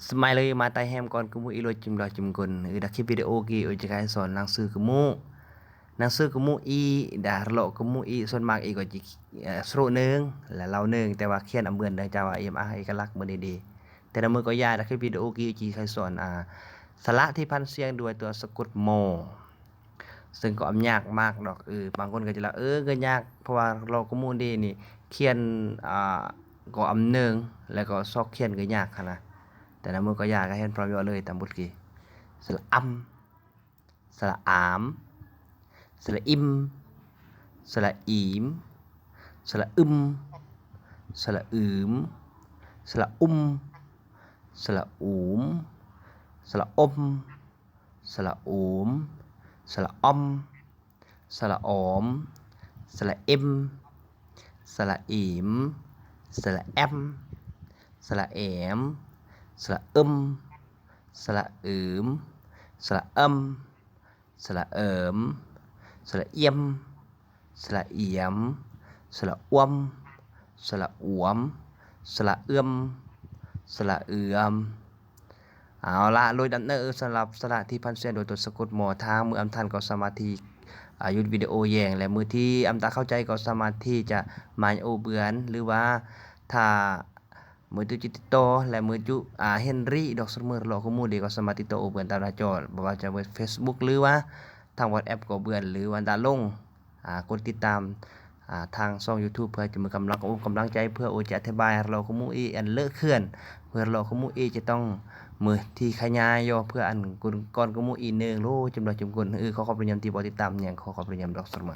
ສະໄໝເລີຍ ມາໄຕ່ແຮມກ່ອນກະໝູອີໂລດ ຈິມດອກຈິມກົນ. ເອີ ດາຄລິບວິດີໂອກີ ໂອຈິກາຍສອນໜັງສືກະໝູ ໜັງສືກະໝູອີ ດາເລາະກະໝູອີ. ສ່ວນມາກອີກໍຈິ ເອີ ສະໂລໜຶ່ງ ແລະ ເລົາໜຶ່ງ ແຕ່ວ່າຂຽນອຳເໝືອນເດີ ຈາວ່າເອັມອາ ເອກະລັກເໝືອນເດ. ແຕ່ລະມື້ກໍຢ່າ ດາຄລິບວິດີໂອກີ ໂອຈິກາຍສອນ ອາ ສະຫຼະທີ່ຜັນສຽງດ້ວຍຕົວສະກົດ ມໍ. ເຊິ່ງກໍອຳຍາກມາກດອກ. ເອີ ບາງຄົນກໍຈະລະ ເອີ ກໍຍາກ ເພາະວ່າເລາະກະໝູເດນີ້ ຂຽນ ອາ ກໍອຳເໜິງ ແລ້ວກໍຊອກຂຽນກໍຍາກຫັ້ນນະ. ແຕ່ລະມື້ກໍຢ່າ ກໍຮຽນພ້ອມຢູ່ເລີຍ ຕາມບົດກີ. ສະຫຼະອຳ ສະຫຼະອາມ ສະຫຼະອິມ ສະຫຼະອີມ ສະຫຼະອຶມ ສະຫຼະອືມ ສະຫຼະອຸມ ສະຫຼະອູມ ສະຫຼະອົມ ສະຫຼະໂອມ ສະຫຼະອອມ ສະຫຼະອອມ ສະຫຼະເອັມ ສະຫຼະເອມ ສະຫຼະແອມ ສະຫຼະແອມ ສະຫຼະເອິມ ສະຫຼະເອີມ ສະຫຼະເອິມ ສະຫຼະເອີມ ສະຫຼະອຽມ ສະຫຼະອຽມ ສະຫຼະອວມ ສະຫຼະອວມ ສະຫຼະເອື້ອມ ສະຫຼະເອື້ອມ. ເອົາລະ ໂດຍດຳເນີນ ສຳລັບສະຫຼະທີ່ຜັນສຽງໂດຍຕົວສະກົດ ມໍ. ຖ້າເມື່ອອຳທັນກໍສາມາດທີ່ ອາ ຢຸດວິດີໂອແຍງ ແລະ ມື້ທີ່ອຳຕາເຂົ້າໃຈກໍສາມາດທີ່ຈະມາໂອເບືອນ ຫຼືວ່າຖ້າ ເມື່ອຈຸຕິດຕໍ່ ແລະ ເມື່ອຈຸ ອາ ເຫັນຣີດອກສະເໝີ ເລາະກະໝູເດ ກໍສາມາດຕິດຕໍ່ໂອເບືອນຕາມໜ້າຈໍ ບໍ່ວ່າຈະເປັນເຟສບຸກ ຫຼືວ່າທາງວັອດແອັບກໍເບືອນ ຫຼືວ່າດາລົງ ອາ ກົດຕິດຕາມ ອາ ທາງຊ່ອງຢູທູບ ເພື່ອຈະມີກຳລັງອົກກຳລັງໃຈ ເພື່ອໂອຈະອະທິບາຍເລາະກະໝູອີອັນເລອເຄື່ອນ ເພື່ອເລາະກະໝູອີຈະຕ້ອງ ມື້ທີ່ຂະຫຍາຍຍໍ ເພື່ອອັນກ່ອນກະໝູອີໜຶ່ງ ໂລ ຈຳດອກຈຳກົນ. ເອີ ຂໍຂອບພະຄຸນທີ່ບໍ່ຕິດຕາມຫຍັງ ຂໍຂອບພະຄຸນດອກສະເໝີ.